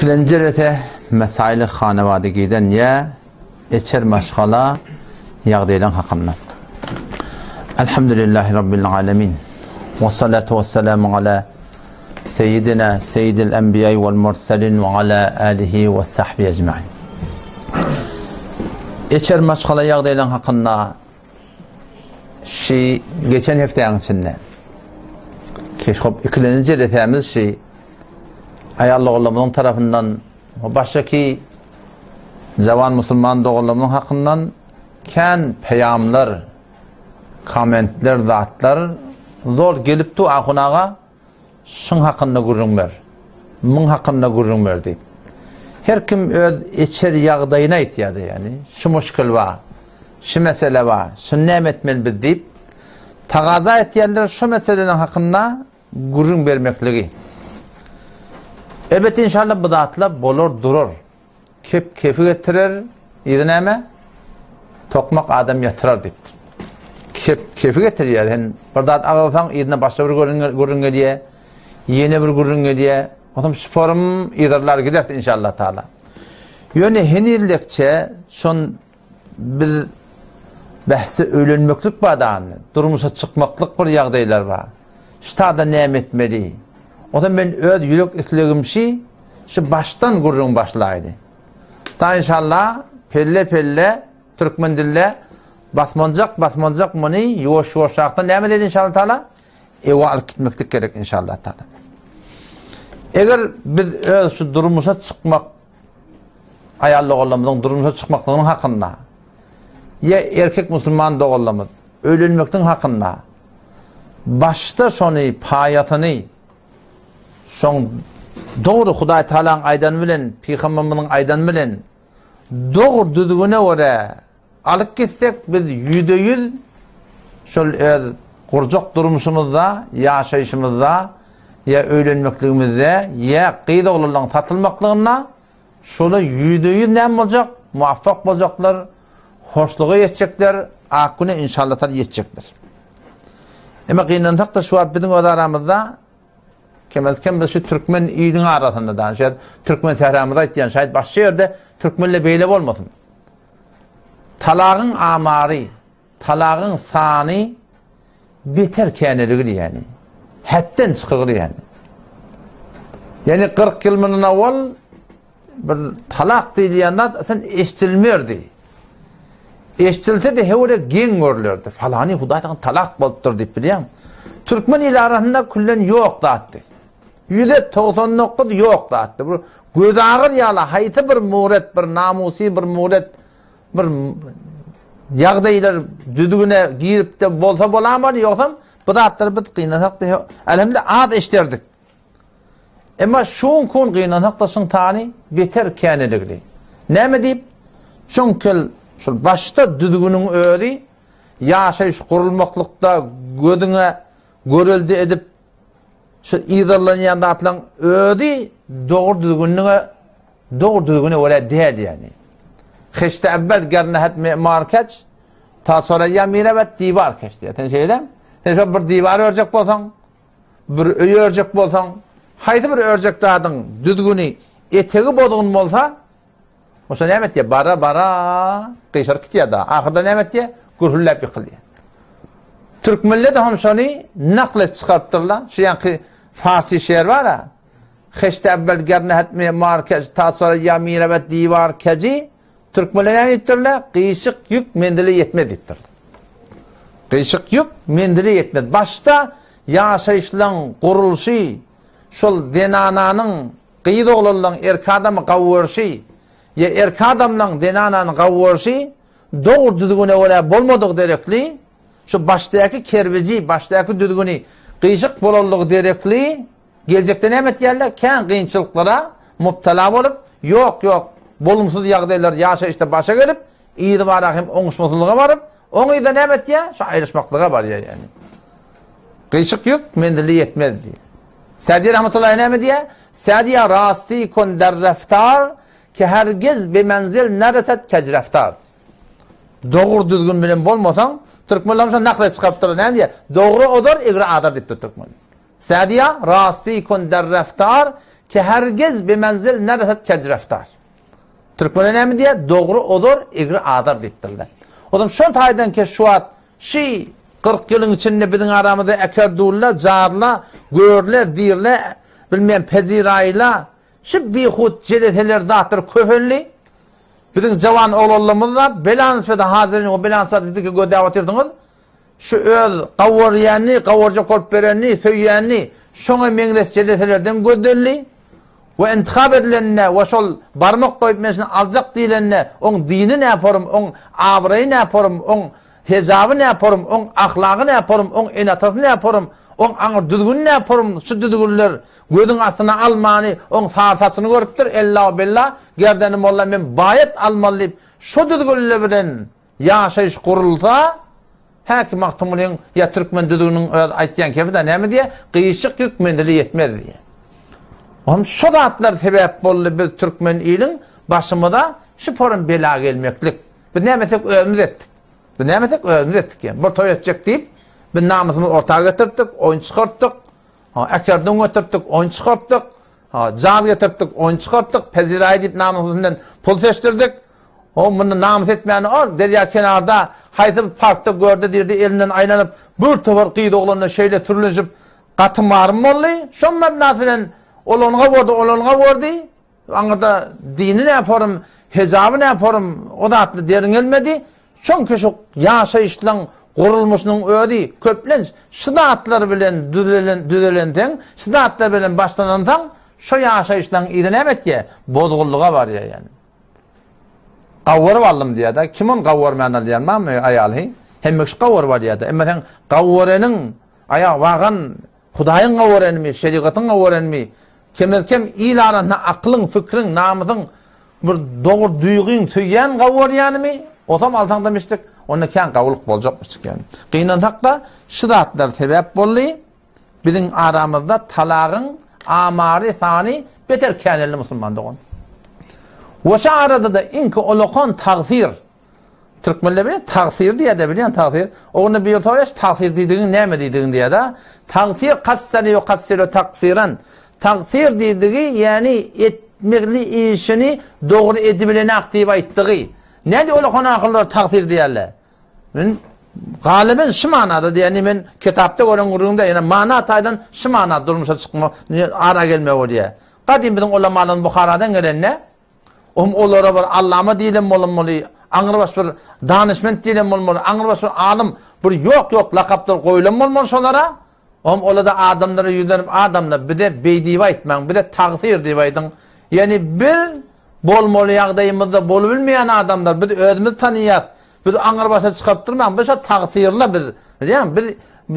Ikilenji jelese mesaili hanawadygiden ýa eçer maşgala ýagdaýlaň hakynda. Elhamdülillahi Rabbil alemin. Ve salatu ve selamu ala seyyidina seyyidil enbiya vel murselin ve ala alihi ve sahbihi ecmain. Eçer maşgala ýagdaýlaň hakynda şi geçen hepdäniň içinde keşhop ikilenji jelesämiz şi aýal doganlarymyzyň tarapyndan başdaky jawan musulman doganlarymyzyň hakyndan kän peýamlar, kommentler, zatlar zor gelipdi Ahun aga. Şuň hakynda gürrüň ber. Muň hakynda gürrüň ber diýip. Her kim öz içer ýagdaýyny aýtýardy, ýagny şu muşkil bar, şu mesele bar, şuny näme etmeli biz diýip, tagaza etýärler şu meseleniň hakynda gürrüň bermekligi. Elbetde inşallah bu zatlar bolar durar. Kep kefi getirer, yzy näme? Tokmak adam ýatyrar diýipdir. Kep kefi getirýär. Sen bir zat agzasaň, yzyna başga bir gürrüň gelýär. Ýene bir gürrüň gelýär. Onsoň şuporym yzarlar gider inşallah taala. Ýöne henizlekçe şon biz bähse öýlenmeklik bar dany, durmuşa çykmaklyk bir ýagdaýlar bar. Ştada näme etmeli? Onsoň men öz ýürek islegim şi, Şu başdan gürrüň başlaýly. Ta inşallah pelle-pelle türkmen dilde basmanjak basmanjak muny ýuwaş-ýuwaşrakdan näme edeli inşallah taala? Ewe alyp gitmeklik gerek inşallah taala. Eger biz öz şu durmuşa çykmak aýal doganlarymyzyň durmuşa çykmaklygynyň hakynda ýa erkek musulman doganlarymyz öýlenmekligiň hakynda başda şony paýasyny Şoň dogry Hudaý Tagalaň aýdany bilen, Pygamberimiziň aýdany bilen dogry düzgüne görä alyp gitsek, biz ýüzde-ýüz şol öz gurjak durmuşymyzda, ýaşaýşymyzda ýa öýlenmekligimizde, ýa gyz-oglanlaryň satylmaklygynda şola ýüzde-ýüz näme boljak? Muwaffak boljaklar, hoşluga ýetjekler, ak güne inşallah taala ýetjekler. Emma gynansak-da şu wagt biziň öz aramyzda kemez-kem biz şu türkmen iliniň arasynda da, şeýt türkmen sähramyzda aýtýan, şaýat başga ýerde türkmenler beýle bolmasyn. Talagyň amary, talagyň sany beter käneligli ýani. Hetden çykygly ýani. Ýani 40 ýyl mundan awal Bir talak diýilýän zat sen eşdilmerdi. Eşdilse-de hewre geň görlerdi. Falany Hudaý saňa talak bolupdyr diýip bilýäň. Türkmen il arasynda küllen ýok zatdy. 199 ýok zatdy. Bu göz agyr ýaly haýsy bir muret, bir namusy bir muret, bir ýagdaýlar düzgüne girip-de bolsa bolamaly, ýogsam bu zatlary biz gynasak-da, elhamdülillah az eşderdik. Emma şuň kun gynansak-da şuň tany beter käneligli. Näme diýip? Çünkil şul başda düzgüniň özi ýaşaýyş gurulmaklykda gözüňe görelde edip şu yzarlanýan zatlaryň özi dogry düzgünlige dogry düzgüne görä däl ýani. Heşte evvel gernehet mimar keç ta soraýa mirebet diwar keç diýýär. Sen şeýle Sen şo bir diwar örjek bolsaň, Bir öý örjek bolsaň, haýsy bir örjek zadyň düzgüni, etegi bozgun bolsa, oşa näme etýär? Bara-bara gyşaryp gitýär-de. Ahyrda näme etýär? Gürhülläp ýykylýar. Türkmenler-de hem şony nakl edip çykarypdyrlar. Şu ýanky farsy şeýr bar-a. Heşte evvel gernehet mimar kej, ta sonra ýa mirebet diwar keji. Türkmenler näme diýipdirler? Gyşyk ýük menzile ýetmez diýipdirler. Gyşyk ýük menzile ýetmez. Başda ýaşaýyşlaň gurulşy, şol zenananyň gyz oglanlaň erkek adamy gawy görşi, ýa erkek adamlaň zenanany gawy görşi dogry düzgüne görä bolmadygy derekli, şu başdaky kerbiji, başdaky düzgüni gyşyk bolanlygy derekli, Geljekde näme etýärler? Kän kynçylyklara mubtala bolup, ýok, ýok, bolumsyz ýagdaýlar ýaşaýyşda başa gelip, yzy bara hem oňuşmasyzlyga baryp, oň yzda näme etýär? Şu aýryşmaklyga barýar ýagny. Gyşyk ýük menzile ýetmez diýýär. Sadi rahmetullahi näme diýýär? Sadiýa rasti kun der reftar ke hergiz bi menzil nereset kej reftar. Dogry düzgün bilen bolmasaň, türkmenler şo nakle çykarypdyr. Näme diýýär? Dogry ozar, egri azar diýipdir türkmen. Sädiýa, Rasty kun der reftar, Ki hergiz bi menzil nereset kejreftar. Türkmenler näme diýýär? Dogry ozar, egri azar diýipdirler. Ozam şol taýdan ki şu wagt şi 40 ýylyň içinde biziň aramyzda ekerdulla, jarla, görle, dirle, bilmeýän peziraýla, şi bihut jeleseler zatlar köpeldi. Biziň jawan oglanlarymyz da bela nisbeti hazirin we bela nisbeti sizdiki gözläp otyrsyňyz. Şu öz gawarýany, gawarjak bolup berenini, söýýänini şoňa meňzeş jeleselerden gözleldi. We intihap edilende we şol barmak goýup men şuny aljak diýlende oň dini näporum, oň abraýy näporum, oň hejaby näporum, oň ahlagy näporum, oň ene-atasy näporum, oň aňyr düzgüni näporum, şu düzgünler gözüň astyna almany oň sary saçyny görüpdir, ella-bella, gerdeni molla men baýat almaly diýip şo düzgünler bilen Ýaşaýyş gurulsa, häki Magtymgulyň ýa türkmen düzgüniniň öz aýtýan kefi-dä näme diýýär? Gyşyk ýük menzile ýetmez diýýär. Ohm şo zatlar sebäp boldy biz türkmen iliň başymyza şu porum bela gelmeklik. Biz näme etsek özümiz etdik. Biz näme etsek özümiz etdik ýa. Bir toý etjek diýip, biz namysymyzy orta getirtdik, oýun çykartdyk. Ha, äkerden getirtdik, oýun çykartdyk. Ha, jaz getirtdik, oýun çykartdyk, peziraý diýip namysymyzdan pul seçdirdik. O muny namys etmäni ol derýa kenarda haýsy bir parkda gördi diýdi elinden aýlanyp bir topar gyz oglanlar şeýle sürlenişip gaty marym boldy. Şoň mebnasy bilen ol ony gawardy, ol ony gawardy. Aňyrda dini näporum, hejaby näporum o zatly derňelmedi. Çünki şu ýaşaýyşlaň gurulmyşynyň özi köplenç şu zatlar bilen düzelen düzelenseň, şu zatlar bilen başlanansaň, şo ýaşaýyşlaň yzy näme etýär? Bozgullyga barýar ýani. Gawuryp aldym diýýär-de. Kim ony gawurman alýar? Barmy aýal heý? Hemme kişi gawuryp alýar-da. Emma sen gawuranyň aýagy bagan Hudaýyň gawuranymy, şerigatyň gawuranymy, kemez-kem il arasynda aklyň, fikriň, namysyň, bir dogry duýgyň söýýän gawurýanymy, osam alsaň-da mişdik, onda kän gawulyk boljakmyşdyk ýani. Gynansak-da, şu zatlar sebäp boldy. Biziň aramyzda talagyň amary sany beter käneldi musulman dogan. We şu arada-da iňki olakan tagsyr. Türkmenler bilýän tagsyr diýýär-de bilýän tagsyr. O günde bir soraýar tagsyr diýdigiň näme diýdigiň diýýär-de. Tagsyr kassary ýukassyru taksyran. Tagsyr diýdigi ýani etmeli işini dogry edibilenak diýip aýtdygy. Näde olakan ahyrlar tagsyr diýýärler? Men galyben şu manada diýeni men kitapda gören gürrüňde ýene mana taýdan şu mana durmuşa çykma ara gelme bolýar. Gadym biziň ulamalarymyz Buharadan gelende om olara bir allama diýlen bolmaly, aňrybaş bir danyşment diýlen bolmaly, aňrybaş bir alym bir ýok-ýok lakaplar goýlan bolmaly şolara. Om ola-da adamlara ýüzlenip adamlar bize beý diýip aýtmaň, bize tagsyr diýip aýdyň. Ýani biz bolmaly ýagdaýymyzda bolubilmeýän adamlar, biz özümizi tanyýas. Biz aňrybaşa çykaryp durmaň, biz şo tagsyrla biz. Bilýäňmi? Biz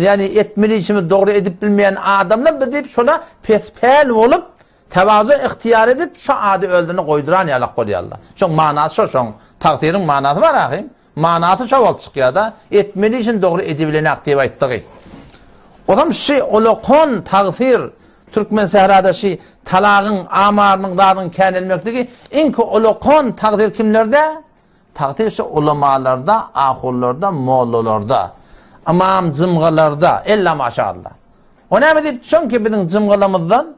ýani etmeli işimizi dogry edip bilmeýän adamlar biz diýip şola pespäl bolup, tewazu ygtyýar edip, şo ady özlerine goýduran ýalak bolýarlar. Şoň manasy şo, şoň tagsyryň manasy bar ahym. Manasy şo bolup çykýar-da, etmeli işini dogry edibilenak diýip aýtdygy. Ozam şi ulakon tagsyr Türkmen sährada şi talagyň, amarynyň zadyň känelmekligi iňki ulakon tagsyr kimlerde? Tagsyr şi ulamalarda, ahunlarda, mollalarda, ymam jymgalarda, ella maşallah. O näme diýip, çünki biziň jymgalamyzdan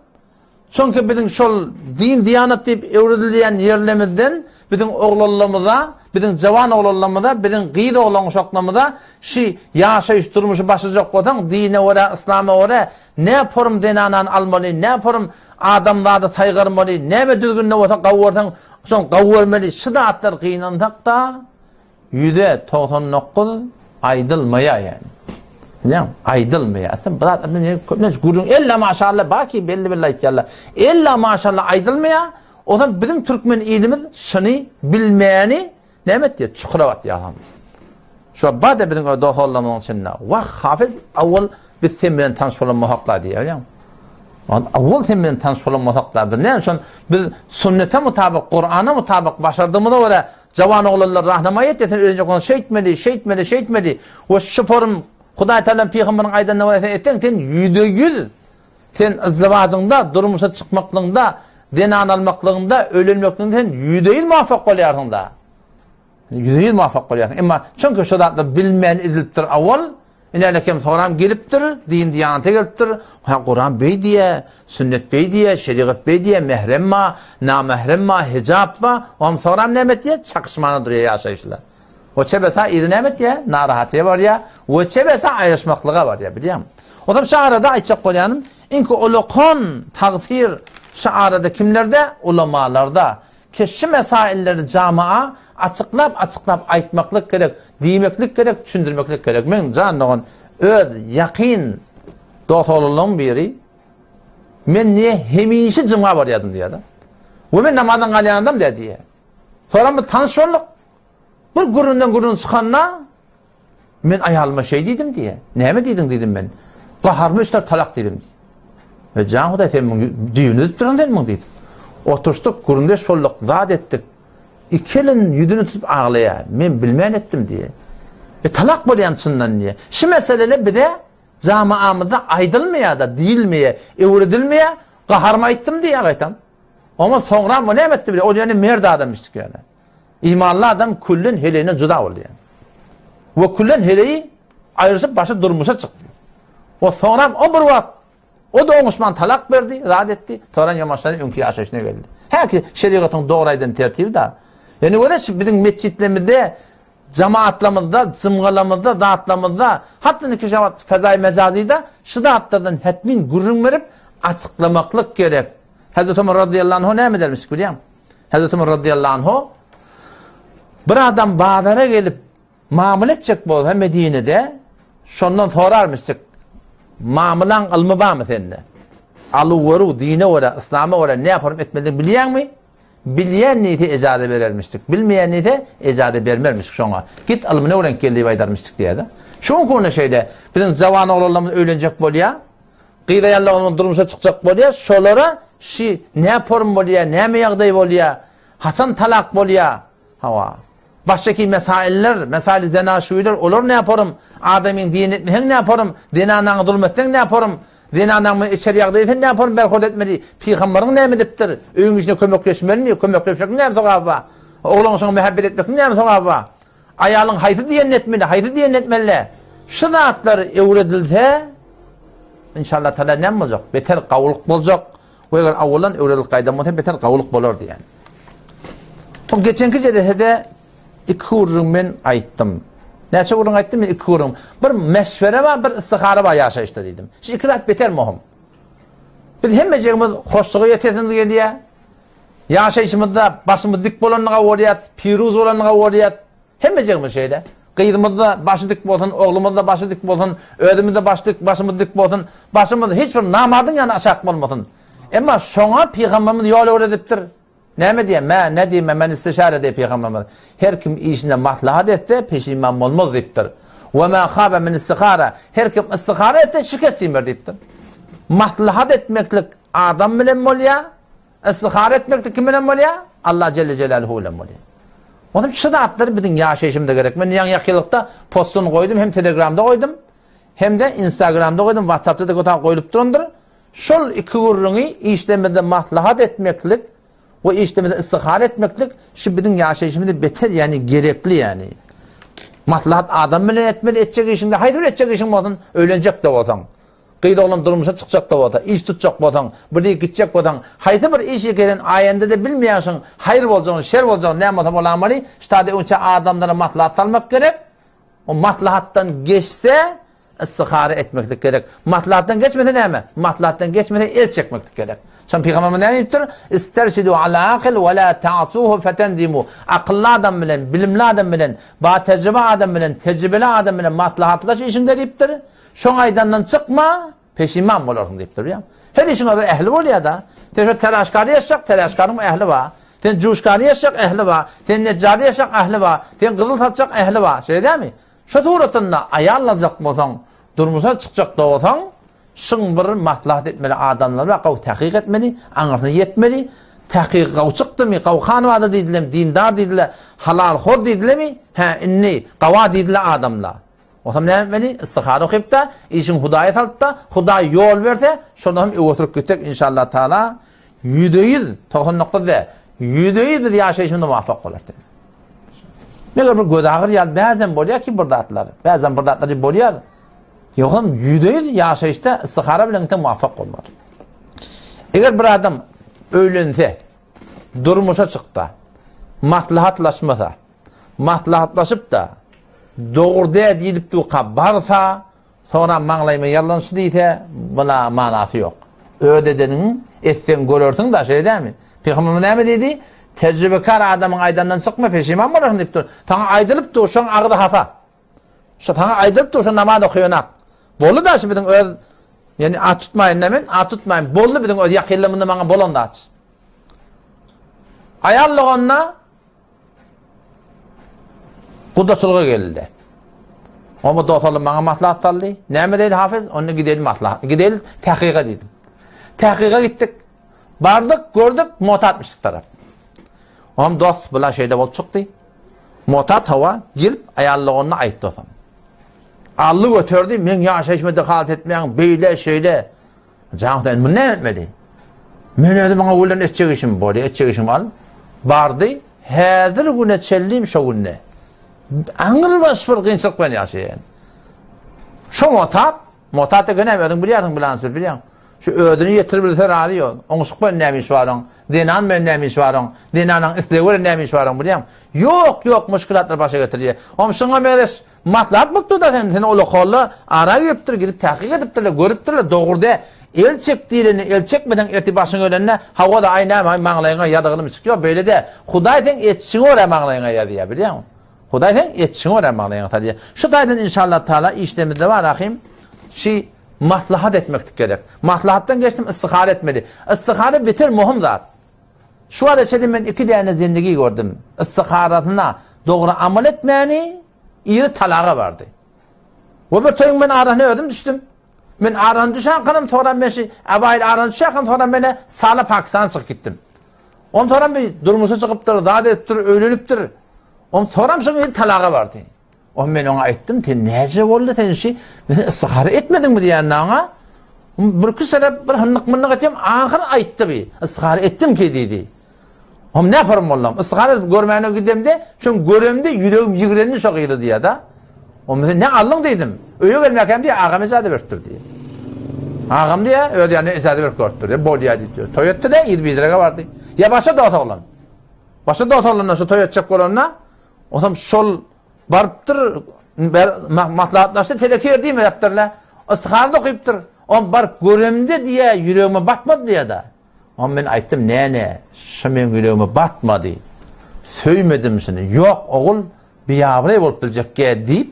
Çünki biziň şol din-diýanat diýip öwredilýän ýerlemizden biziň oglanlarymyza, biziň jawan oglanlarymyza, biziň gyz oglan-uşaklarymyza şi ýaşaýyş durmuşy başlajak bolsaň, dine görä, yslama görä nä porum zenanany almaly, nä porum adamzady saýgarmaly, näme düzgünde bolsa gawy görseň, şony gawy görmeli, şi zatlar gynansak-da, 99% aýdylmaýar ýani. Bilýäňmi? Aýdylmaýar. Aslynda bu zatlar bilen köplenç gürrüň ella maşallah baki belli-belli aýtýarlar. Ella maşallah aýdylmaýar. Ozal biziň türkmen ilimiz şuny bilmäni näme etýär? Çukura batýar. Şu bada biziň o dost-oglanlaryň içinde. Wah, Hafiz, awwal biz sen bilen tanyş bolan bolsak-da diýýär, bilýäňmi? Awwal sen bilen tanyş bolan bolsak-da, biz näme üçin biz sünnete mutabyk, Kur'ana mutabyk başardygymyza görä Jawan oglanlar rahnamaý etdi, sen öýlenjek bolsaň şeýtmeli, şeýtmeli, şeýtmeli. We şu forum Hudaý Tagalaň pygamberiň aýdanyna görä sen etseň, sen ýüzde-ýüz sen yzdywajyňda, durmuşa çykmaklygyňda, zenan almaklygyňda, öýlenmekligiňde sen ýüzde-ýüz muwaffak bolýarsyň-da. Ýüzde-ýüz muwaffak bolýarsyň. Emma çünki şu zatlar bilmän edilipdir awal. Inälekem soram gelipdir, din-diýanata gelipdir. Ha, Kuran beý diýýä, sünnet beý diýýä, şerigat beý diýýä, mährem bar, namährem bar, hijap bar. Oňam soram näme etýär? Çakyşmana durýar ýaşaýyşlar. We çebesa yzy näme etýär? Narahatyýa barýar. We çebesa aýryşmaklyga barýar, bilýäňmi? Ozam şu arada aýtjak bolýanym, iňki ulakan tagsyr şu arada kimlerde? Ulamalarda. Ki şu mesailleri jamaa açyklap-açyklap aýtmaklyk gerek, diýmeklik gerek, düşündirmeklik gerek. Men jan dogan öz ýakyn dos-oglanlaryň biri men niýe hemişe juma barýardym diýýär-de. We men namazdan galýan adam däl diýýär. Soňra biz tanyş bolduk. Bir gürrüňden gürrüň çykanda Men aýalyma şeý diýdim diýýär. Näme diýdiň diýdim men. Gaharyma üç talak diýdim diýýär. E jan Hudaý sen muň düýbüni üzüpdirsiň sen muň diýdim. Oturyşdyk, gürrüňdeş bolduk, zat etdik. Iki elin ýüzüni tutup aglaýar. Men bilmän etdim diýýär. E talak bolýan çyndan diýýär. Şu meseleler bize jamaamyzda aýdylmaýar-da, diýilmeýär, öwredilmeýär. Gaharyma aýtdym diýýär gaýtam. Oňa soňram o näme etdi bilýär. Ol ýöne mert adam işdik ýöne. Imanly adam külden heleýinden juda bolýar. We külden heleýi aýryşyp başy durmuşa çykdy. We soňram o bir wagt o-da oňuşman talak berdi, zat etdi, soňram ýamaşdan öňki ýaşaýşyna geldi. Häki şerigatyň dogry aýdan tertibi da. Ýöne görä şu biziň metjitlerimizde, jemaatlarymyzda, jymgalarymyzda, zatlarymyzda, hatda indiki şu wagt fezaý mejazyda şu zatlardan hetmin gürrüň berip açyklamaklyk gerek. Hazreti Omar razyýallahu anhu näme edermiş bilýäňmi? Hazreti Omar razyýallahu anhu bir adam bazara gelip mamyl etjek bolsa Medinede şondan sorarmyşdyk. Mamylaň ylmy barmy sende? Aluw-beruw dine görä, yslama görä ne yaparym etmelidigini bilýäňmi? Bilýän diýse ejaza berermişdik. Bilmeýän diýse ejaza bermermişdik şoňa. Git ylmyny öwrenip gel diýip aýdarmyşdyk diýýär-de. Şu günki günde şeýle biziň jawan oglanlarymyz öýlenjek bolýar. Gyz aýallar durmuşa çykjak bolýar, şolara şi nä form bolýar, näme ýagdaý bolýar, haçan talak bolýar, hawa. Başga mesailler, mesaili zenaşuýlar, olar nä form, adamyň diýen etmeseň nä form, zenanaňa zulum etseň nä form, zenanaň bilen içeri ýagdaý etseň nä form berhod etmeli, pygambaryň näme edipdir, öýüň işine kömekleşmelimi, kömekleşmegiň näme sogaby bar, oglan şoňa mähebbet etmekligiň näme sogaby bar. Aýalyň haýsy diýenini etmeli, haýsy diýenini etmeli däl. Şu zatlar öwredilse, inşallah taala näme boljak? Beter gawulyk boljak. We eger awaldan öwredilip gaýdan bolsa beter gawulyk bolar diýen. Bu geçenki jelesede iki gürrüň men aýtdym. Näçe gürrüň aýtdym men iki gürrüň. Bir meşwere bar, bir istihara bar ýaşaýyşda diýdim. Şu iki zat beter möhüm. Biz hemmejigimiz hoşluga ýetesimiz gelýär. Ýaşaýşymyzda başymyz dik bolanyny bolýar, piruz bolanyny bolýar. Hemmejigimiz şeýle. Gyzymyz-da başy dik bolsun, oglumyz-da başy dik bolsun, özümiz-de baş dik, başymyz dik bolsun. Başymyz hiç bir namadyň ýany aşak bolmasyn. Emma şoňa pygamberimiz ýol öwredipdir. Näme diýýär? Mä nedime men istişare diýýär pygamberimiz. Her kim işinde maslahat etse, peşiman bolmaz diýipdir. We ma haba men istihara. Her kim istihara etse, şikest iýmer diýipdir. Maslahat etmeklik adam bilen bolýar, Istihara etmekde kim bilen bolýar? Allah Jelle Jelaluhu bilen bolýar. Onuň şu zatlar biziň ýaşaýşymyzda gerek. Men ýaňy ýakynlykda postuny goýdum, hem Telegramda goýdum, hem-de Instagramda goýdum, WhatsAppda-da köp goýlup durandyr. Şol iki gürrüňi işlemizde maslahat etmeklik we işlemizde istihara etmeklik şu biziň ýaşaýşymyzda beter ýani gerekli ýani. Maslahat adam bilen etmeli etjek işiňde haýsy bir etjek işiň bolsun, öýlenjek-de bolsaň. Gyz oglan durmuşa çykjak-da bolsa, iş tutjak bolsaň, bir ýere gitjek bolsaň, haýsy bir iş eken aýanda-da bilmeýäň şoň haýyr boljagyny, şer boljagyny näme bolsa bolamaly, şu taýda öňçä adamlara maslahat salmak gerek. O maslahatdan geçse istihara etmeklik gerek. Maslahatdan geçmese näme? Maslahatdan geçmese el çekmeklik gerek. Şon pygamberimiz näme diýipdir? Isterşidu ala akil we la ta'suhu fetendimu. Akylly adam bilen, bilimli adam bilen, ba tejribe adam bilen, tejribeli adam bilen maslahatlaş işiňde diýipdir. Şoň aýdandan çykma, peşiman bolarsyň diýipdir, bilýäňmi? Her işiň bir ähli bolýar-da. Sen şo teräşkary ýaşjak, teräşkaryň bir ähli bar. Sen juşkany ýaşjak, ähli bar. Sen neçjary ýaşjak, ähli bar. Sen gyzyl satjak, ähli bar. Şeýle dälmi? Şo suratynda aýal aljak bolsaň, durmuşa çykjak-da bolsaň, şyň bir maslahat etmeli adamlar bar, gawy takyk etmeli, aňyrsyna ýetmeli. Takygy gawy çykdymy, gawy hanwada diýdilemi, dindar diýdile, halalhor diýdilemi, hä, indi gawa diýdile adamlar. Onsoň näme etmeli? Istihara okyp-da, işiňi Hudaýa salyp-da, Hudaý ýol berse, şonda hem öňe sürüp gitsek, inşallah taala 100%, 99 däl, 100% biz ýaşaýşymyzda muvaffak bolarys. Meger bir göz agyr ýaly bäzem bolýar ki bir zatlar. Bäzem bir zatlar bolýar. Ýogsam 100% ýaşaýyşda istihara bilen gitseň muvaffak bolmaly. Eger bir adam öýlense, durmuşa çyksa, maslahatlaşmasa, maslahatlaşyp-da, dogry däl diýlip durka barsa, soňra maňlaýyma ýazlanyşy diýse, buna manasy ýok. Öz edeniňi etseň görersiň-da, şeýle dälmi? Pygamberimiz näme diýdi? Tejribekar adamyň aýdanyndan çykma, peşiman bolarsyň diýipdir. Saňa aýdylyp dur, şoň agzy hasa. Şo saňa aýdylyp dur, şo namaz okaýanak. Boldy-da şu biziň öz, ýani at tutmaýyn-da men, at tutmaýyn. Boldy biziň öz ýakynlarymyzda maňa bolan zat. Aýal doganda gudaçylyga geldi. Oma dosaly maňa maslahat saldy. Näme diýdi Hafez? Onda gideli maslahat. Gideli tahkyga diýdim. Tahkyga gitdik. Bardyk, gördük, motatmyş tarap. Om dost bula şeýle bolup çykdy. Motat hawa gelip aýallygyny aýtdy osam. Aldy göterdi, men ýaşaýşyma dehalat etmäň, beýle, şeýle. Jan Hudaý, muny näme etmeli? Men özüm maňa welin etjek işim bolýar, etjek işim al. Bardy, häzir güne çenlim şo günde. Aňrybaş bir kynçylyk bilen ýaşaýan. Şo motat, motat eken näme özüň bilýärsiň, bilans bilýäň. Şu özüni ýetirip bilse razy ýok. Oňuşyk bilen näme iş bar oň? Zenan bilen näme iş bar oň? Zenanyň islegi bilen näme iş bar oň bilýäň? Ýok, ýok, muşkilatlar başa getirýär. Oň şuňa meňzeş Maslahat bolupdyr-da sen, sen ol okolla ara giripdir, gidip tahkyk edipdirler, görüpdirler, dogry dä. El çek diýleni, el çekmeseň ertir başyň gelende, hawa-da, aý näme, aý maňlaýyňa ýazygynym çykýar, beýle dä. Hudaý seň etişiňe görä maňlaýyňa ýazýar, bilýäňmi? Hudaý seň etişiňe görä maňlaýyňa salýar. Şu taýdan inşallah taala işlerimizde bar ahym, şi maslahat etmeklik gerek. Maslahatdan geçdim istihara etmeli. Istihara beter möhüm zat. Şu wagta çenli men iki däne zindigi gördüm. Istiharasyna dogry amal etmäni, Yzy talaga bardy. We bir toýuň men arasyna özüm düşdüm. Men arasyna düşenkanym soňra men şu Abaýyl arasyna düşenkanym soňra men Sala Pakistana çykyp gitdim. Ondan soňra bir durmuşa çykypdyr, zat edipdir, öýlenipdir. Ondan soňra şoň yzy talaga bardy. On men oňa aýtdym, sen näce boldy sen şi men istihara etmediňmi diýen oňa. Bir sene bir hynnyk mynnyk etdim, ahyr aýtdy bi. Istihara etdim ki diýdi. Hom ne yaparym bollam? Istihara edip görmäne gidemde, şoň göremde ýüregim ýigrendi şo gyzy diýýär-de. Hom sen ne aldyň diýdim. Öýe gelmäkäm diýýär, agam ejazat beripdir diýýär. Agam diýýär, öz ýanyna ejazat berip görüpdir diýýär. Bolýar diýip. Toý etdi-de, yz biderege bardy. Ýa başga dost oglan. Başga dost oglandan şu toý etjek bolanda, osam şol barypdyr, maslahatlaşdy, teleke ýer diýme ýapdyrlar. Istihara okypdyr. Om baryp göremde diýýär, ýüregime batmady diýýär-de. Oňa men aýtdym, Näne, şu meň ýüregime batmady. Söýmedim şuny. Ýok, ogul, biabraý bolup biljek gä diýip,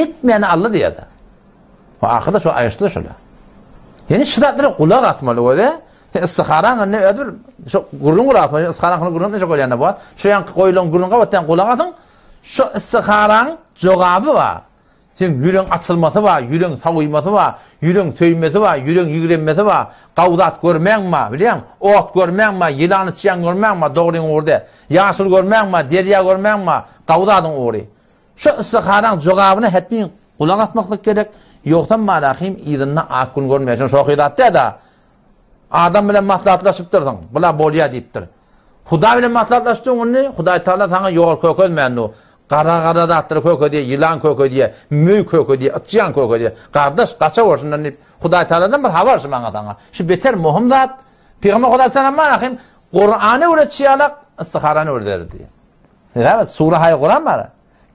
etmäni aldy diýýär-de. We ahyrda şo aýryşdylar şolar. Ýani şu zatlara gulak asmaly göze. Sen istiharaň indi öz bir şo gürrüň gulak asmaly. Istiharaň gürrüň näçe bolýanda bar. Şu ýanky goýulan gürrüň gabatdan gulak asyň. Şo istiharaň jogaby bar. Seň ýüregiň açylmasy bar, ýüregiň sawuýmasy bar, ýüregiň söýmesi bar, ýüregiň ýigrenmesi bar, gawy zat görmäň bar, bilýäňmi? Ot görmäň bar, ýylan içýan görmäň bar, dogryň ugry däl. Ýaşyl görmäň bar, derýa görmäň bar, gawy zadyň ugry. Şu istiharaň jogabyna hetmin gulak asmaklyk gerek, ýogsam marahym yzynda ak gün görmeýär. Şoň şohy zat däl-de. Adam bilen maslahatlaşypdyrsyň, bula bolýa diýipdir. Hudaý bilen maslahatlaşdyň indi, Hudaý Taala saňa ýol kökezmändu. Gara-gara zatlary kökedýär, ýylan kökedýär, möý kökedýär, yçýan kökedýär. Gardaş, gaça bor şundan diýip, Hudaý Taaladan bir habar şu maňa saňa. Şu beter möhüm zat. Pygamber Hudaý salam aleyhim Kurany öwretşi ýalak, istiharany öwrederdi. Sebäbi sura haý Kuran bar.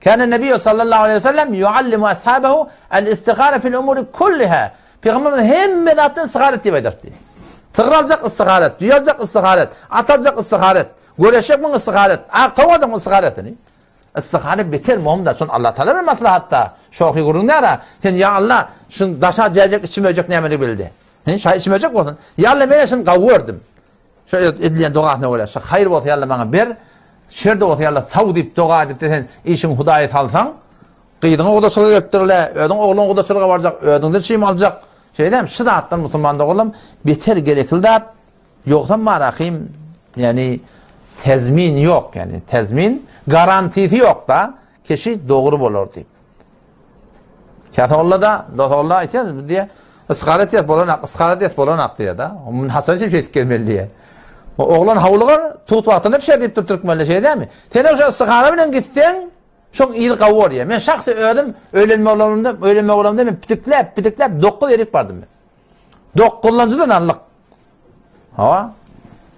Kâne Nebiyyü sallallahu aleyhi ve sellem yuallimu ashabehu el-istihara fil umuri kulliha. Pygamberimiz hemme zatdan istihara et diýip aýdardy. Sygyr aljak istihara et, düýe aljak istihara et, at aljak istihara et, göreşjekmiň istihara et, ak towuk aljakmyň istihara et. Istihara beter möhüm zat. Şony Allah Taala bir maslahatda şohy gürrüň däl. Sen ýa Allah, şun daşa jäjek içim öjek nämelik bildi. Sen şaý içim öjek bolsun. Ýa Allah men şunu gawy gördüm. Şu edilýän dogasyna görä, şu haýyr bolsa ýa Allah maňa ber, şer de bolsa ýa Allah saw diýip doga edip-de sen işiňi Hudaýa salsaň, gyzyňa gudaçylyga gelipdirle, özüň ogluň gudaçylyga barjak, özüňden çym aljak. Şeýle şu zatdan musulman doganlarym beter gerekli zat, ýogsam barahym, ýani tezmin ýok, ýani tezmin garantisi ýok-da, kişi dogry bolar diýip. Käsolla-da, dosolla aýtýar, bu diýe, ysgar etýär, bolanak, ysgar etýär, bolanak diýýär-de. Mun haçan şeýdip şeýdip gelmeli diýýär. Oglan howlugar, tut wagtynda pişer diýipdir türkmenler, şeýle dälmi? Sen şo ysgara bilen gitseň, Şoň yzy gawy bolýar. Men şahsy özüm öýlenme bolanymda, öýlenme bolanymda men pitikläp, pitikläp 9 erik bardym men. Dokuzlanjydan aldyk. Hawa.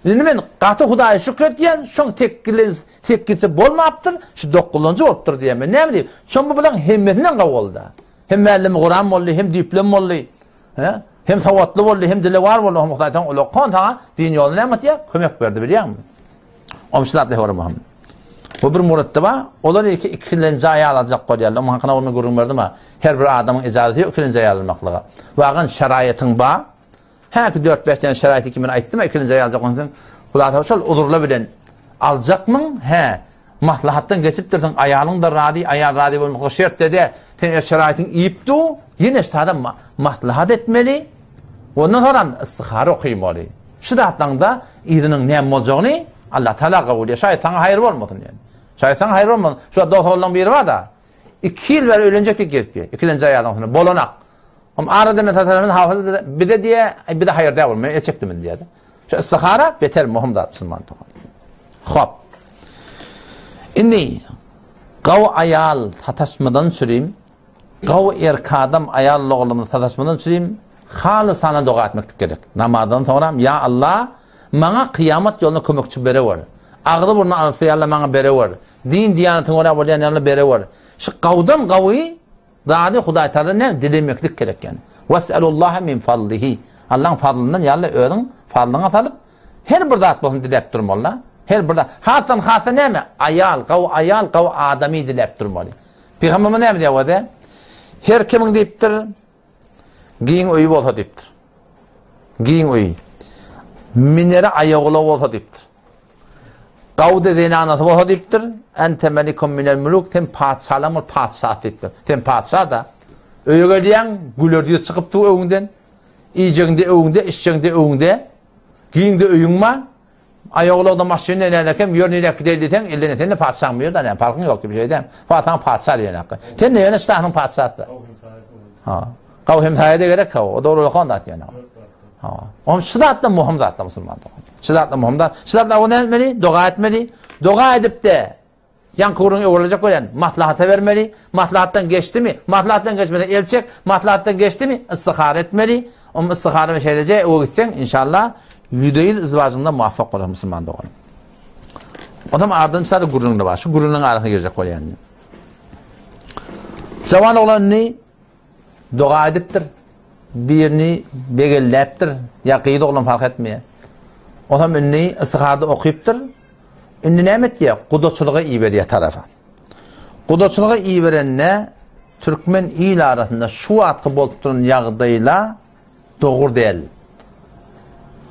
Indi men gaty Hudaýa şükür etýän, şoň tekgilen sekgisi bolmapdyr, şu dokuzlanjy bolupdyr diýýän men. Näme diýip? Şoň bu bilen hemmesinden gawy boldy. Hem mällemi Kuran boldy, hem düýplem boldy. He? Hem sowatly boldy, hem dilewar boldy. Hem Hudaý taň ulakan saňa din ýoluna näme etýär? Kömek berdi bilýäňmi? Omşy zatly hor Muhammed. Bu bir muratda bar. Olar iki ikilenji aýal aljak bolýarlar. Onuň hakyna men gürrüň berdim ha. Her bir adamyň ejazeti ýok ikilenji aýal almaklyga. Wagan şaraýatyň bar. Häki 4-5 tane şaraýaty ki men aýtdym ikilenji aýal aljak bolsaň, Hudaý şol uzurla bilen aljakmyň? Hä. Maslahatdan geçipdirsiň, aýalyň-da razy, aýal razy bolmasa şertde-de sen öz şaraýatyň iýip dur, ýene ştada maslahat etmeli. Ondan soňram istihara okymaly. Şu zatlaryň-da yzynyň näme boljagyny Allah Taala gowy bilýär. Şaýat saňa haýyr bolmasyn ýöne. Şaýat saňa haýyr bolmasyn. Şu wagt dost-oglanlaryň biri bar-da. 2 ýyl bäri öýlenjek diýip gezip ýör. Ikilenji aýalyň üstüne bolanak. Hem arada men sataşan hafyz bize, bize diýe, bize haýyr däl men eçekdim diýýär. Şu istihara beter möhüm zat musulman dogan. Hop. Indi gawy aýal sataşmadan çürim, gawy erk adam aýal oglumyz sataşmadan çürim, halysana doga etmeklik gerek. Namazdan soňra ýa Allah maňa kyýamat ýolunda kömekçi berewer. Agzy burny arassa ýa maňa berewer. Din diýanatyň görä bolýan ýaly berewer. Şu gawdan gawy Zady Hudaý Tagaladan näme dilemeklik gerek ýani. Wes'elullaha min fadlihi. Allaň fazlyndan ýa-da özüň fazlyňa salyp her bir zat bolsun diläp durmaly. Her bir zat. Hasdan hasa näme? Aýal, gawy aýal, gawy adamy diläp durmaly. Pygamberimiz näme diýýär wada? Her kimiň diýipdir, giň öýi bolsa diýipdir. Giň öýi. Minere aýagulag bolsa diýipdir. Gawuda zenanasy bolsa diýipdir, Ente melikum minel muluk, sen patyşalaryň bir patyşasy diýipdir. Sen patyşa-da. Öýe gelýäň, güler ýüz çykyp dur öňüňden. Iýjegiň-de öňüňde, içjegiň-de öňüňde. Giň-de öýüň bar. Aýagulagda maşyn nälekem, ýör niräk gideýli diýseň, elden sen-de patyşaň bu ýerde, näme parkyň ýok gibi şeýdäm. Patyşaň patyşa diýen hakda. Sen-de ýöne şahyň patyşasy. Ha. Gaw hemsaýa-da gerek, ha. O dogry olakan zat ýöne. Ha. Onuň şu zatda muhim zatda musulman dogan. Şu zatda muhim zat. Şu zatda o näme etmeli? Doga etmeli. Doga edip-de ýaňky gürrüňi öwrüljek bolýan maslahata bermeli. Maslahatdan geçdimi? Maslahatdan geçmese el çek. Maslahatdan geçdimi? Istihara etmeli. Onuň istihara we şeýleje öe gitseň inşallah ýüzde ýüz izwajyňda muwaffak bolar musulman doganym. Onam aradan çykarda gürrüňde bar. Şu gürrüňiň arasyna girjek bolýan. Jawan oglan indi Doga edipdir. Birini begelläpdir. Ýa gyz oglan fark etmeýär. Onam indi istiharda okypdyr. Indi näme etýär? Gudaçylyga iberýär tarapa. Gudaçylyga iberende türkmen il arasynda şu wagtky bolup duran ýagdaýla dogry däl.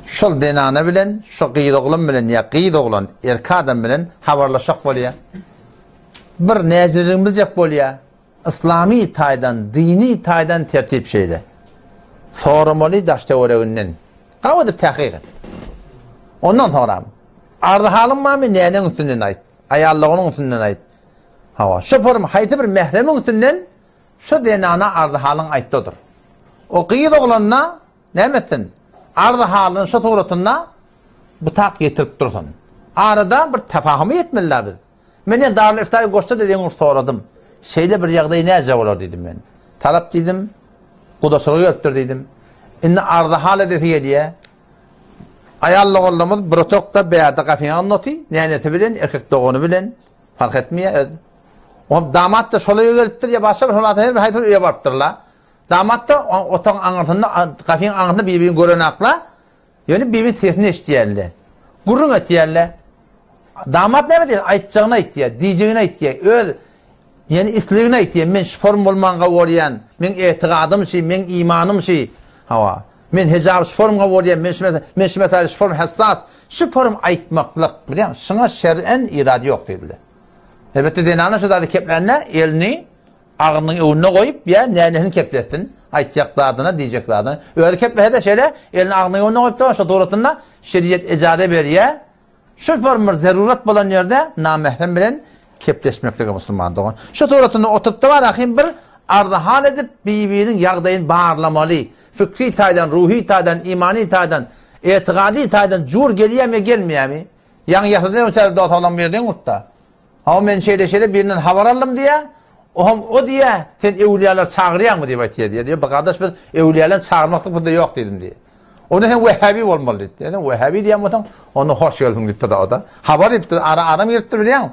Şol zenana bilen, şo gyz oglan bilen ýa gyz oglan erkek adam bilen habarlaşak bolýar. Bir näziligini biljek bolýar. Yslamy taýdan, dini taýdan tertip şeýle. Soramaly daş-töwereginden. Gawy edip tahkyk et. Ondan soňram, arzy-halyň barmy, näneň üstünden aýt. Aýallygynyň üstünden aýt. Hawa, şo form haýsy bir mähremiň üstünden şo zenana arzy-halyň aýtda otur. O gyz oglanda näme etsin? Arzy-halyny şo suratynda bu tak ýetirip dursun. Arada bir tefahuma ýetmeli-dä biz. Men ýa Darül Iftaýy goşda-da deň urup soradym. Şeýle bir ýagdaý näce bolar diýdim men. Talap diýdim, gudaçylyga gelipdir diýdim. Indi arzy-hal edesi gelýä. Aýal doganlarymyz bir otagda bärde gapyň agzynda oty, nänesi bilen, erkek dogany bilen, fark etmeýär öz. O damat-da şol öýe gelipdir ýa başga bir şol her bir haýsy bir öýe barypdyrlar. Damat-da otagyň aňyrsynda, gapyň aňyrsynda bir-birini görenaklar. Ýöne bir-biriniň sesini eşidýärler. Gürrüň etýärler. Damat näme diýýär? Aýtjagyny aýtýar, diýjegini aýtýar. Öz ýani islegini aýtýar. Men şu form bolmanga bolýan. Meň etigadym şi, meň imanym şi. Hawa. Men hijab şu formga bolýan. Men şu men şu meselede şu form hassas. Şu form aýtmaklyk, bilýäňmi? Şuňa şer'en irad ýok diýdiler. Elbetde zenana şu zady keplände elini Agzynyň öňünde goýup, ýa nänesini kepletsin, aýtjak zadyna, diýjek zadyna. Özi keplese-de şeýle, elini agzynyň öňünde goýup duran şo suratynda şeriýet ejaza berýär. Şu form bir zerurat bolan ýerde namährem bilen kepleşmeklige musulman dogan. Şu suratynda oturyp-da bar ahym bir arzy-hal edip, bir-biriniň ýagdaýyny barlamaly. Fikri taýdan, ruhy taýdan, imany taýdan, etigady taýdan jur gelýärmi ýa gelmeýärmi? Ýaňy ýasadan öň çäre dos oglan bir ýerde urtda. Hawa men şeýle-şeýle birinden habar aldym diýýär. Ohm o diýýär, sen öwlüýalar çagyrýaňmy diýip aýtýar diýýär. Diýýär, gardaş biz öwlüýalar çagyrmaklyk bizde ýok diýdim diýýär. Onda sen wehhabi bolmaly diýdi. Sen wehhabi diýen bolsaň, onda hoş geldiň diýipdir o-da. Habar diýipdir, ara adam gelipdir bilýäňmi?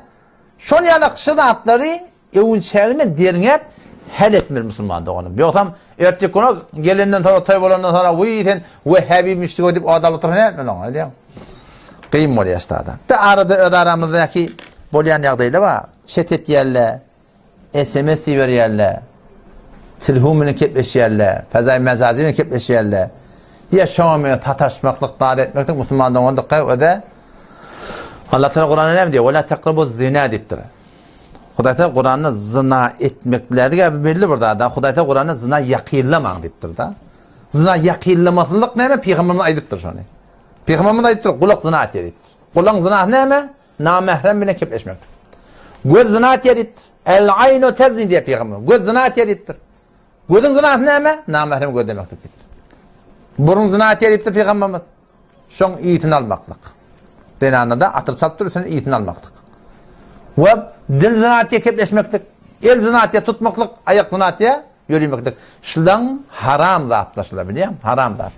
Şol ýaly şu zatlary öwünçägine derňäp hal etmeli musulman doganym. Ýogsam ertir güne gelenden soňra toý bolandan soňra wiý sen wehhabi müşrik diýip od alyp otursa näme etmeli oňa bilýäňmi? Kyn bolýar şu zada. Bir arada öz aramyzdaky bolýan ýagdaýlar bar. Çet etýärler, SMS iberýärler, telefon bilen kepleşýärler, fezaý mejazy bilen kepleşýärler. Ýa şoňa muňa sataşmaklyk, zat etmeklik musulman dogan dykgat öde. Allah Teala Kuranda näme diýýär? Wala taqrabu zina diýipdir. Hudaý Teala Kuranda zina etmeklerge belli bir zat. Hudaý Teala Kuranda zina ýakynlamaň diýipdir-de. Zina ýakynlamaslyk näme? Pygamberimiz aýdypdyr şony. Pygamberimiz aýdypdyr, gulak zina etýär diýipdir. Gulagyň zinasy näme? Namährem bilen kepleşmekdir. Göz zina etýär diýipdir. El-aýnu tezni diýýär pygamber. Göz zina etýär diýipdir. Gözüň zinasy näme? Namährem gözlemekdir diýipdir. Burun zina etýär diýipdir pygamberimiz. Şoň ýysyny almaklyk. Zenana-da atyr çalyp dur, üstüne ýysyny almaklyk. We dil zina etýär kepleşmeklik, el zina etýär tutmaklyk, aýak zina etýär ýöremeklik. Şulaň haram zatlar şular bilýäňmi? Haram zat.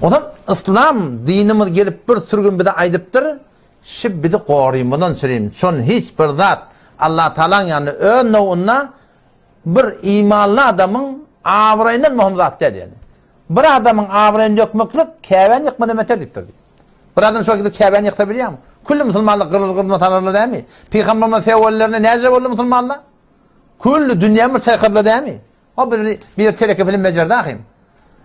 Onsoň yslam dinimiz gelip bir sürgün bize aýdypdyr, şi bizi gorymyzdan çürim, şon hiç bir zat Allah Tagalaň ýanynda öz nowunda bir imanly adamyň abraýyndan möhüm zat däl ýaly. Bir adamyň abraýyny dökmeklik Käbäni ýykmadan beter diýipdir. Bir adam şo gidip Käbäni ýyksa bilýäňmi? Külli musulmanlar gyrlyr gyrma tanarlar dämi? Pygamberimiz sewellerine näce boldy musulmanlar? Külli dünýäni bir çaýkadylar dämi? O bir bir teleke film bejerdi ahym.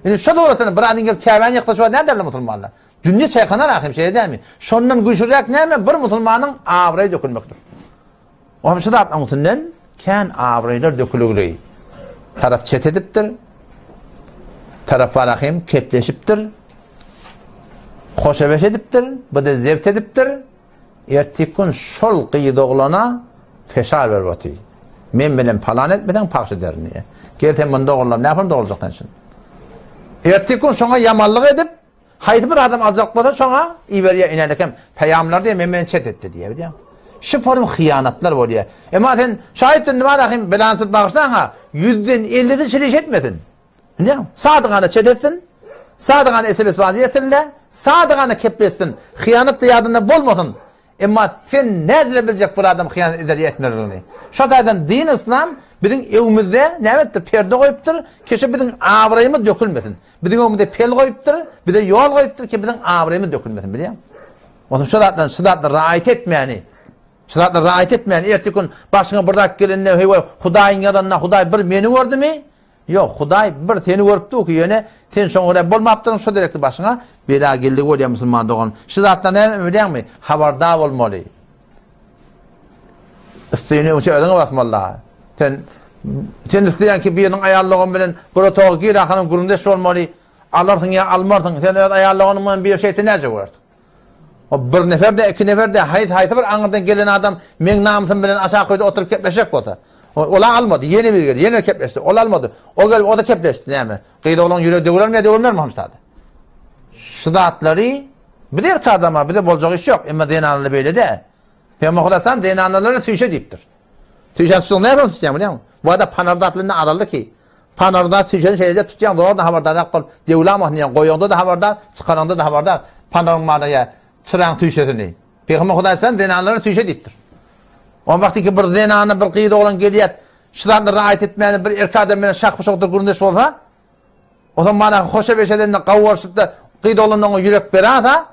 Indi şu suratda bir adam gelip Käbäni ýyksa şu näme derler musulmanlar? Dünýä çaýkanar ahym şeýle dämi? Şondan güýçlüräk näme? Bir musulmanyň abraýy dökülmekdir. O hem şu zatlaryň üstünden kän abraýlar dökülügli. Tarap çet edipdir. Tarap bar ahym kepleşipdir. Hoşabeş edipdir. Bu da zebt edipdir. Erteki gün şol gyz oglana feşar berip otyr. Men bilen palan etmeseň pagş ederin diýýär. Gel sen muny dogrulam, näme dogruljak sen şuny? Erteki gün şoňa ýamanlyk edip, haýsy bir adam aljak bolsa şoňa iberýär inälekem peýamlar diýýär, men bilen çet etdi diýýär, bilýäňmi? Şu form hyýanatlar bolýar. Emma sen şaýyt indi bar ahim belansyz bagyşlaň ha, ýüzden ellisi şiliş etmesin. Bilýäňmi? Sadygana çet etsin, sadygana SMS bazy ýetirile, sadygana kepleşsin, hyýanat-da ýadynda bolmasyn. Emma sen näzire biljek bir adam hyýanat eder ýa etmezligini. Şo taýdan din yslam biziň öňümizde näme edipdir? Perde goýupdyr, ki şo biziň abraýymyz dökülmesin. Biziň öňümizde pel goýupdyr, bize ýol goýupdyr ki biziň abraýymyz dökülmesin, bilýäňmi? Onsoň şo zatdan, şu zatdan raýat etmäni, şu zatdan raýat etmäni erteki gün başyňa bir zat gelende, heý, Hudaýyň ýazanyna Hudaý bir meni gördümi? Ýok, Hudaý bir seni görüp dur ki, ýöne sen şoňa görä bolmapdyryn, şo derekli başyňa bela geldigi bolýar musulman dogan. Şu zatlar näme bilýäňmi? Habardar bolmaly. Üstüni öňçe özüňe basmaly. Sen sen isleýän ki biriniň aýal dogan bilen bir otaga gir ahyryň gürrüňdeş bolmaly. Alarsyň ýa almarsyň. Sen öz aýal doganyň bilen bir şeýtse näce bolarsyň? O bir nefer de, iki nefer de, haýsy haýsy bir aňyrdan gelen adam meň namysym bilen aşak öýde oturyp kepleşjek bolsa. Ol almady, ýene biri geldi, ýene kepleşdi, ol almady. O gelip, o da kepleşdi, näme? Gyz oglan ýüregi döwülermi ýa döwülmermi hamsada? Şu zatlary biz erkek adama bize boljak iş ýok, emma zenanlar beýle däl. Pygamber Hudaýsan zenanlara süýşe diýipdir. Süýşen tutsaň näme tutýaň bilýäňmi? Bu adam panar zatlynda azaldy ki. Panarda süýşeni şeýleje tutýaň, zordan habardarrak bolup, döwlamasyn diýýäň, goýaňda-da habardar, çykaraňda-da habardar, panaryň mana ýa çyraň süýşesini. Pygamber Hudaý sen zenanlara süýşe diýipdir. O wagtky bir zenana bir gyz oglan gelýär, şu zatlary raýat etmäni bir erkek adam bilen şah-bu şah gürrüňdeş bolsa, o zaman mana hoşa beş edende gawurşyp-da gyz oglan oňa ýürek berasa,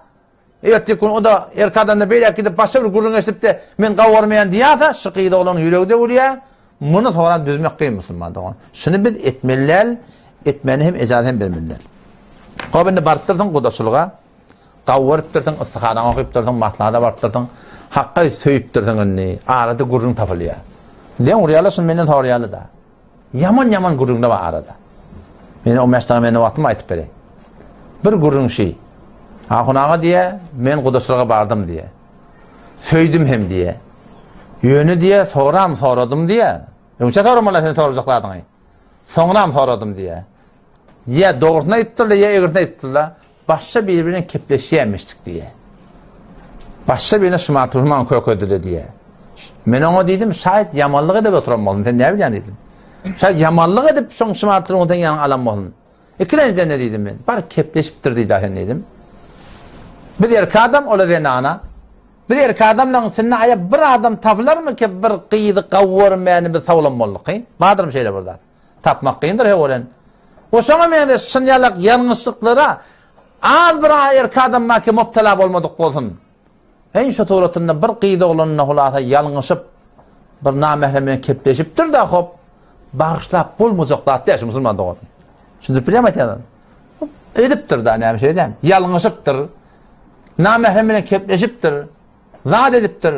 Erteki gün o-da erkek adamdan beýläk gidip başga bir gürrüň eşidip-de, men gawarmaýan diýýärse, şu gyz oglanyň ýüregi döwülýär. Muny sorap düzmek kyn musulman dogan. Şuny biz etmeli däl, etmäne hem ejazat hem bermeli däl. Hop indi barypdyrsyň gudaçylyga, gawarypdyrsyň, istiharaňy okypdyrsyň, maslahata barypdyrsyň, Hakga söýüpdirsiň indi, arada gürrüň tapylýar. Deň urýarlar şuny menden soraýarlar-da. Ýaman-ýaman gürrüňler bar arada. Men on bäş dagy mende wagtym aýtyp bereýin. Bir gürrüň şi. Ahun aga diýe, men gudaçylyga bardym diýe. Söýdüm hem diýe. Ýöne diýe, soram soradym diýe. Öňçe soramaly sen sorajak zadyňy. Soňram soradym diýe. Ýa dogrusyny aýdypdyrlar, ýa egrisini aýdypdyrlar. Başga biri bilen kepleşýärmişdik diýe. Başga birine şumartyrman kökedile diýe. Men oňa diýdim, şaýat ýamanlyk edip oturan bolsun, sen näme bilýän diýdim. Şaýat ýamanlyk edip şoň şymartylygyny sen ýanyňa alan bolsun. Ikilenjiden ne diýdim men? Bar kepleşipdir diýdi sen diýdim. Biz erkek adam, ola zenana. Biz erkek adamlaryň içinde aýa bir adam tapylarmy ki bir gyzy gawurmäni biz sawlan bolduk, hy? Bardyrmy şeýle bir zat? Tapmak kyndyr he olen. We şoňa meňzeş şunýalak ýalňyşlyklara az bir erkek adam bar ki mubtala bolmadyk bolsun. Eý şu suratynda bir gyz oglanyna hulasa ýalňyşyp bir namährem bilen kepleşipdir-de hop bagyşlap bolmajak zat däl şu musulman dogan. Düşündirip bilýärmi aýtýan zadym? Edipdir-de näme şeýdäm. Ýalňyşypdyr. Namährem bilen kepleşipdir. Zat edipdir.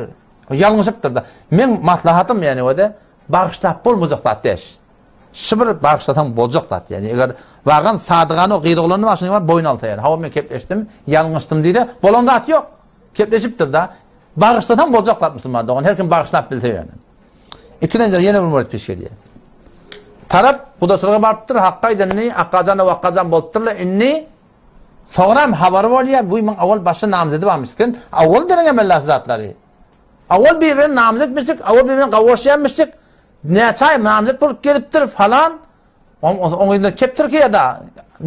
Ýalňyşypdyr-da. Meň maslahatym ýani o-da bagyşlap bolmajak zat däl. Şu bir bagyşlasaň boljak zat ýani. Eger wagan sadygany o gyz oglanyny başyny bar boýun alsa ýani. Hawa men kepleşdim, ýalňyşdym diýse, bolan zat ýok. Kepleşipdir-da. Bagyşlasaň boljak zat musulman dogan. Her kim bagyşlap bilse ýöne. Ikilenji ýene bir murit peş gelýär. Tarap gudaçylyga barypdyr, hakka aýdanyny, akgajan wakgajan bolupdyrlar. Indi soňram habary bolýar, bu muň awal başda namzedi barmyş. Sen awal deriň emellası zatlary. Awal bir-birini namzetmişik, awal bir-birini gawuşýanmyşyk. Näçe aý namzet bolup gezipdir falan. Oň yzynda kepdir ki ýa-da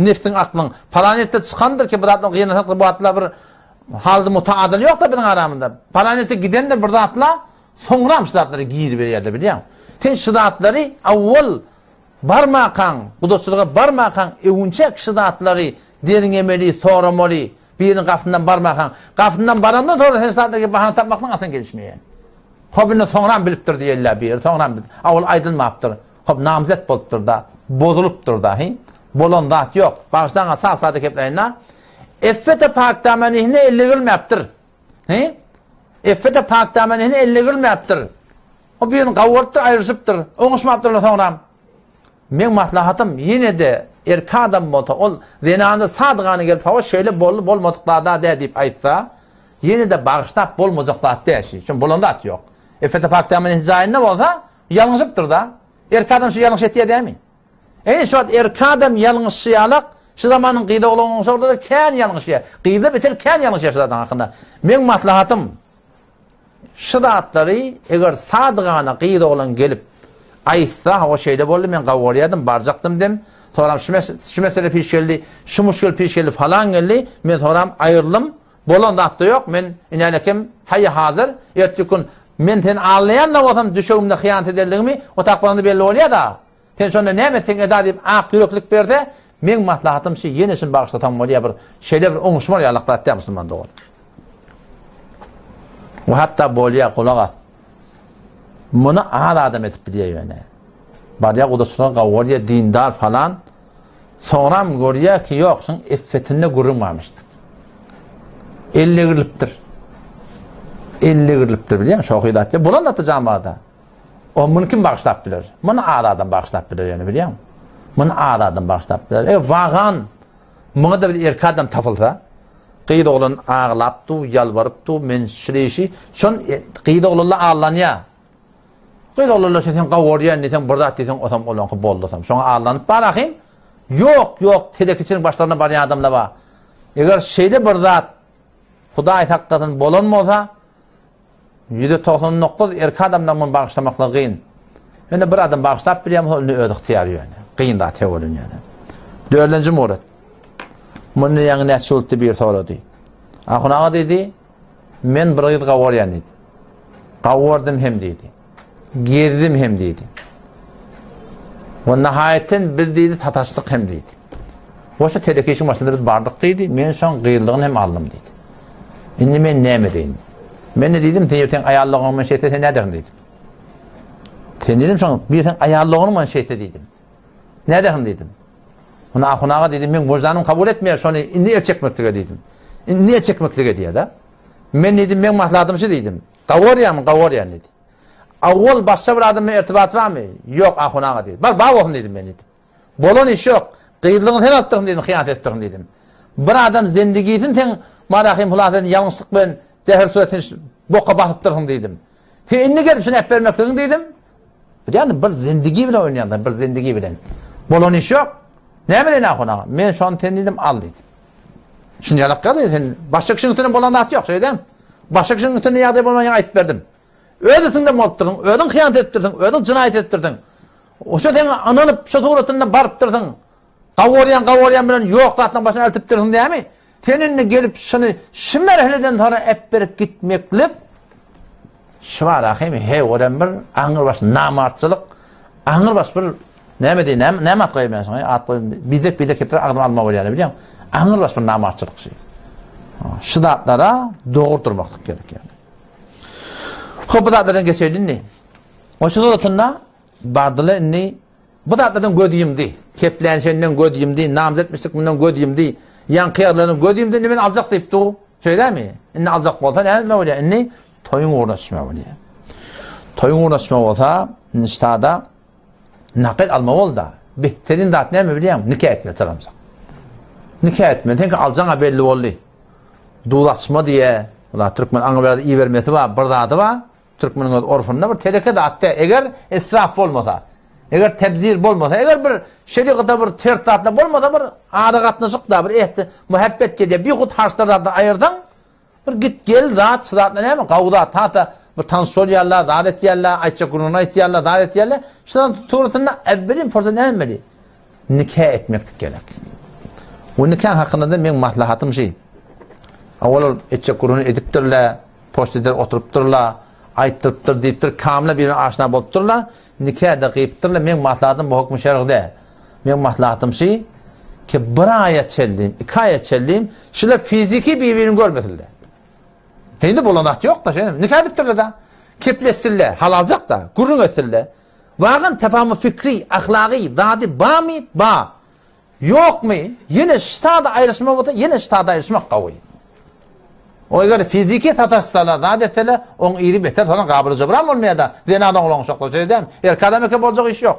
nefsiň aklyň falan ýerde çykandyr ki bir zatlar gynasak bu zatlar bir haldy mutaadyl ýok-da biziň aramyzda. Falan ýerde gidendir bir zatla soňram şu zatlara giriberýärler bilýäň. Sen şu zatlary awwal barmakaň, gudaçylyga barmakaň öwünçek şu zatlary derňemeli, soramaly, biriniň gapysyndan barmakaň. Gapysyndan barandan sonra sen şu zatlara bahana tapmaklyň aslynda gelişmeýär. Hop indi soňram bilipdir diýerler biri, soňram bildi. Awal aýdylmapdyr. Hop namzet bolupdyr-da, bozulypdyr-da, hi? Bolan zat ýok. Bagyşlaň-a sap-sada kepläýin-da. Effete pakdamenihine ellegilmäpdir. Hi? Effete pakdamenihine ellegilmäpdir. Hop birini gawurypdyr, aýryşypdyr. Oňuşmapdyrlar soňram. Meň maslahatym ýene-de erkek adam bolsa ol zenana sadygany gelip hawa şeýle boldy bolmadyk zada dä diýip aýtsa ýene-de bagyşlap bolmajak zat dä şi. Şon bolan zat ýok. Effete pakdamenihine jaýynda bolsa ýalňyşypdyr-da. Erkek adam şu ýalňyş etýär dämi? Ene şu wagt erkek adam ýalňyşy ýalak, şu zamanyň gyz oglan oňşarda-da kän ýalňyşýar. Gyzlar beter kän ýalňyşýar şu zadyň hakynda. Meň maslahatym şu zatlary eger sadygana gyz oglan gelip aýtsa, hawa şeýle boldy, men gawy görýärdim, barjakdym dem, soram şu şu mesele piş geldi, şu muşkil piş geldi, falan geldi, men soram aýryldym, bolan zat-da ýok, men inälekem haýy hazyr, erteki gün men seni aldaýan-da bolsam düşegimde hyýanat edenligimi otag baranda belli bolýar-da. Sen şonda näme etseň eda diýip ak ýüreklik berse, meň maslahatym şi ýene şuny bagyşlasaň bolýar bir şeýle bir oňuşmar ýalak zat däl musulman dogan. We hatda bolýar gulak as. Muny az adam edip bilýär ýöne. Barýar gudaçylyga gawurýar dindar falan. Soňram görýär ki ýok şuň effetinde gürrüň barmyşdyk. Ellegirilipdir. Ellegirilipdir bilýäňmi şohy zat. Bolan zatda jambada. O muny kim bagyşlap biler? Muny az adam bagyşlap biler ýöne bilýäňmi? Muny az adam bagyşlap biler. E wagan muňa-da bir erkek adam tapylsa, gyz oglan aglap du, ýalbaryp du, men şileýşi, şon e, gyz oglanlar allanýar. Gyz oglanlar sen gawurýan diýseň, bir zat diýseň, osam olaňky boldusam. Şoňa allanyp bar ahym. Ýok, ýok, telekeçiniň başlaryna barýan adamlar bar. Eger şeýle bir zat Hudaý saklasyn bolan bolsa, 199 erkek adamdan muny bagyşlamaklygy gyn. Ýöne bir adam bagyşlap bilýän bolsa, onda öz ygtyýary ýöne. Gyn zat he bolun ýöne. Dördünji murat. Muny ýaňy näçe bolupdy bir sorady. Ahun aga diýdi, men bir gyz gawarýan diýdi. Gawardym hem diýdi. Gezdim hem diýdi. We nahaýatdan biz diýdi sataşdyk hem diýdi. We şu teleke işiň başynda biz bardyk diýdi. Men şoň gyzlygyny hem aldym diýdi. Indi men näme edeýin? Men de diýdim, sen erteň aýallygyňy men şeýtse sen nädersiň diýdim. Sen diýdim şoň bir sen aýallygyňy men şeýtse diýdim. Nädersiň diýdim. Muny Ahun aga diýdim, men wyždanym kabul etmeýär şony indi el çekmeklige diýdim. Indi el çekmeklige diýýär-de. Men diýdim, meň maslahatym şu diýdim. Gawarýarmy, gawarýan diýdi. Awwal başga bir adam bilen irtibat barmy? Ýok, Ahun aga diýdi. Bar, bar bolsun diýdim men diýdim. Bolan iş ýok. Gyzlygyňy sen alypdyrsyň diýdim, hyýanat etdirsiň diýdim. Bir adam zendigisini sen Marahym hulasy ýalňyşlyk bilen däher surat sen boka basypdyrsyň diýdim. Sen indi gelip şuny äpbermekligiň diýdim. Bilýäňmi, bir zendigi bilen oýnaýan, bir zendigi bilen. Bolan iş ýok. Näme diýen Ahun aga? Men şony sen diýdim, al diýdim. Şuny ýalak galdy, sen başga kişiniň üstüne bolan zat ýok, şeýdem. Başga kişiniň üstünde ýagdaý bolman ýaňy aýdyp berdim. Öz üstüňden bolupdyrsyň, özüň hyýanat edipdirsiň, özüň jynaýat edipdirsiň. Şo sen ynanyp, şo suratynda barypdyrsyň. Gaworýan, gaworýan bilen ýok zatlaryň başyna eltipdirsiň dämi? Sen indi gelip şuny şu merheleden soňra äpberip gitmeklik şu bar ahim he görem bir aňyrbaş namartçylyk, aňyrbaş bir näme diýin, näme näme at goýaýyn men şoňa at goýaýyn bidek bidek gepler agzyma alma bolýar bilýäň. Aňyrbaş bir namartçylyk şu. Şu zatlara dogry durmaklyk gerek ýaly. Hop bu zatlardan geçeýin indi. O şu suratynda bardylar indi Bu zatlardan göz ýumdy. Keplän şenden göz ýumdy, namzet etmişlik mundan göz ýumdy. Ýaňky ýagdaýlardan göz ýumdy, indi men aljak diýip dur. Şeýdämi? Indi aljak bolsa näme etmek bolýar? Indi toýuň ugruna düşmek bolýar. Toýuň ugruna düşmek bolsa, indi ştada nakyl alma bolda. Behterin zat näme bilýäňmi? Nika etme çalamsak. Nika etme. Seňki aljaňa belli boldy. Duz açma diýe. Ulan türkmen aňy biraz ibermesi bar, bir zady bar. Türkmeniň öz orfunda bir teleke zat däl. Eger israf bolmasa, eger tebzir bolmasa, eger bir şerigata bir ters zatlar bolmasa bir aragatnaşyk da bir ehti muhabbet gelýär. Bihut harçlar zatdan aýyrsaň, bir git gel zat, şu zatlar näme? Gawy zat, hata bir tanyş bolýarlar, zat etýärler, aýtjak gürrüňini aýtýarlar, zat etýärler. Şu zat suratynda äwwelin pursat näme etmeli? Nika etmeklik gerek. Bu nika hakynda da meň maslahatym şi. Awal ol etjek gürrüňini edipdirler, Poçta der oturypdyrla, aýtdyrypdyr diýipdir, kamla birine aşna bolupdyrla, nika-da gyýypdyrla, meň maslahatym bu hukmy şerg däl. Meň maslahatym şi, ki bir aýa çenli, iki aýa çenli şular fiziki bir-birini görmesinler. Hindi bolan zat ýok-da, şeýdemi? Nika edipdirler-da. Kepleşsinler, halaljak-da, gürrüň etsinler. Wagan tefahum fikri, ahlagy, zady bamy? Ba. Ýokmy? Ýene ştada aýryşmak bolsa, ýene ştada aýryşmak gawy. O eger fiziki sataşsalar, zat etseler, oň yzy beter, soňra gabyly jybran bolmaýar-da, zenan oglan uşaklar şeýle dälmi? Erkek adam eke boljak iş ýok.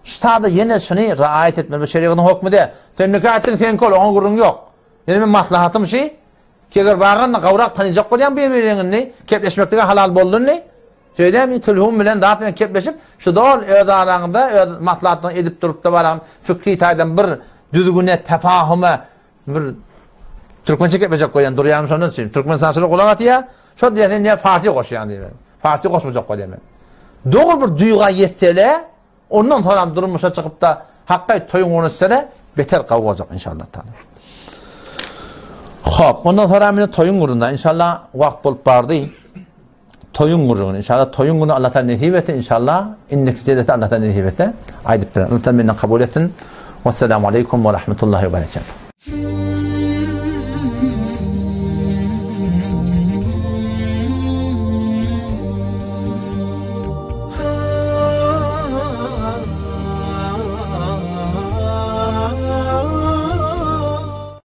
Ştada ýene şuny raýat etmeli, bu şerigatyň hokmy däl. Sen nika etdiň, seňki ol, oňa gürrüň ýok. Ýene men maslahatym şi, ki eger wagan gawrak tanyjak bolýaň bir-biriňi indi, kepleşmeklige halal boldy indi, Şeýdemi, tilhum bilen zat bilen kepleşip, şu doly öz araňyzda öz maslahatlaryňy edip durupda baran fikri taýdan bir düzgüne, tefahuma bir türkmençe kepleşek goýan durýarym şondan üçin. Türkmen saçyna gulak atýar, şo diýýär sen niýe farsy goşýaň diýip. Farsy goşmajak bolýar men. Dogry bir duýga ýetsele, Ondan soram durmuşa çykypda hakgaý toýuň ugruna düşsele beter gawy boljak inşallah taala. Hop, ondan soram indi toýuň ugrunda inşallah wagt bolup bardy. Toýuň gürrüňini inşallah toýuň güni Allah taala nesip etse inşallah indiki jelese Allah taala nesip etse aýdyp berer. Allah taala menden kabul etsin. Wassalamu aleýkum we rahmetullahi we berekatuh.